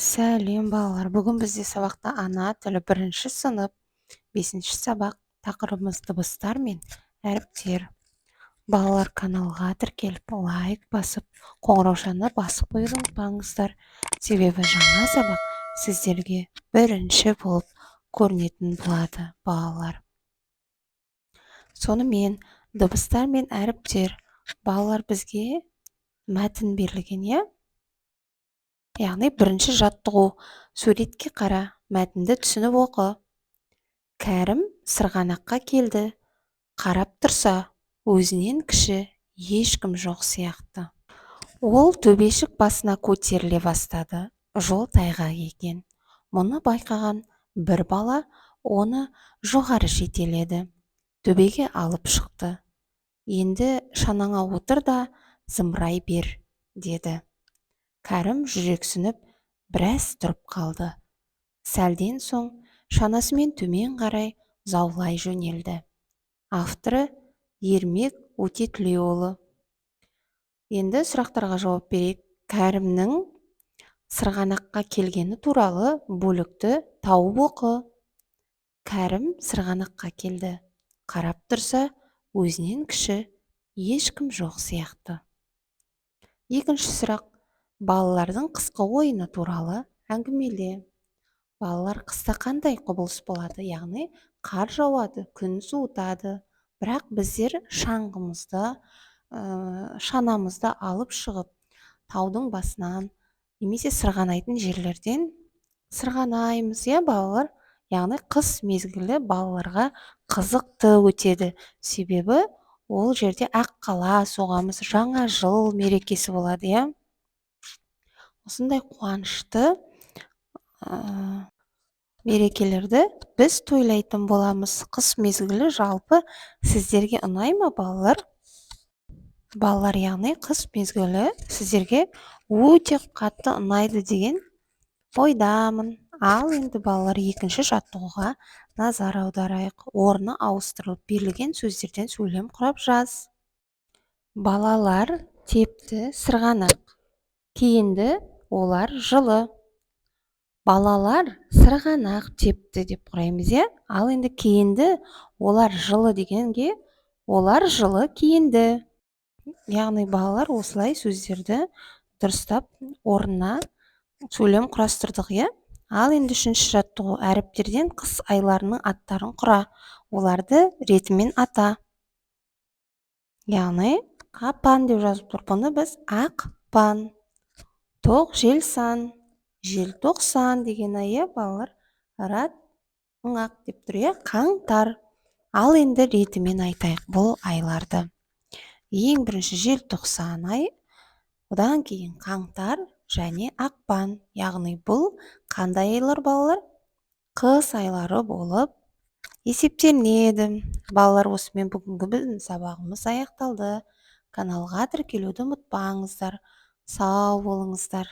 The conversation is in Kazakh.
Сәлем, балалар! Бүгін бізде сабақта ана тілі, бірінші сынып, бесінші сабақ. Тақырыбымыз: дыбыстар мен әріптер. Балалар, каналға тіркеліп, лайк басып, қоңыраушаны басып қоюды ұмытпаңыздар, себебі жаңа сабақ сіздерге бірінші болып көрінетін болады, балалар. Сонымен, дыбыстар мен әріптер. Балалар, бізге мәтін берілген, иә? Яғни бірінші жаттығу: суретке қара, мәтінді түсініп оқы. Кәрім сырғанаққа келді. Қарап тұрса, өзінен кіші ешкім жоқ сияқты. Ол төбешік басына көтеріле бастады. Жол тайғақ екен. Мұны байқаған бір бала оны жоғары жетеледі, төбеге алып шықты. «Енді шанаңа отыр да, зымырай бер», – деді. Кәрім жүрексініп, біраз тұрып қалды. Сәлден соң шанасымен төмен қарай заулай жөнелді. Авторы – Ермек Өтетілеуұлы. Енді сұрақтарға жауап берейік. Кәрімнің сырғанаққа келгені туралы бөлікті тауып оқы. Кәрім сырғанаққа келді. Қарап тұрса, өзінен кіші ешкім жоқ сияқты. Екінші сұрақ: балалардың қысқы ойыны туралы әңгімеле. Балалар, қыста қандай құбылыс болады? Яғни қар жауады, күн суытады, бірақ біздер шаңғымызды, шанамызды алып шығып, таудың басынан немесе сырғанайтын жерлерден сырғанаймыз, иә, балалар? Яғни қыс мезгілі балаларға қызықты өтеді, себебі ол жерде аққала соғамыз, жаңа жыл мерекесі болады, иә? Осындай қуанышты мерекелерді біз тойлайтын боламыз. Қыс мезгілі жалпы сіздерге ұнай ма, балалар? Балалар, яғни қыс мезгілі сіздерге өте қатты ұнайды деген ойдамын. Ал енді, балалар, екінші жаттығуға назар аударайық. Орны ауыстырылып берілген сөздерден сөйлем құрап жаз. Балалар тепті сырғанақ. Киінді олар жылы. Балалар сырғанақ тепті деп құраймыз, иә? Ал енді киінді олар жылы дегенге олар жылы киінді. Яғни, балалар, осылай сөздерді дұрыстап орнына сөйлем құрастырдық, иә? Ал енді үшінші жаттығу: әріптерден қыс айларының аттарын құра, оларды ретімен ата. Яғни қапан деп жазып тұр, бұны біз ақпан, тоқ желсан, желтоқсан деген ай, иә, балалар? Рат ңақ деп тұр, иә, қаңтар. Ал енді ретімен айтайық бұл айларды. Ең бірінші желтоқсан айы, одан кейін қаңтар және ақпан. Яғни бұл қандай айлар, балалар? Қыс айлары болып есептелінеді. Балалар, осымен бүгінгі біздің сабағымыз аяқталды. Каналға тіркелуді ұмытпаңыздар. Сау болыңыздар!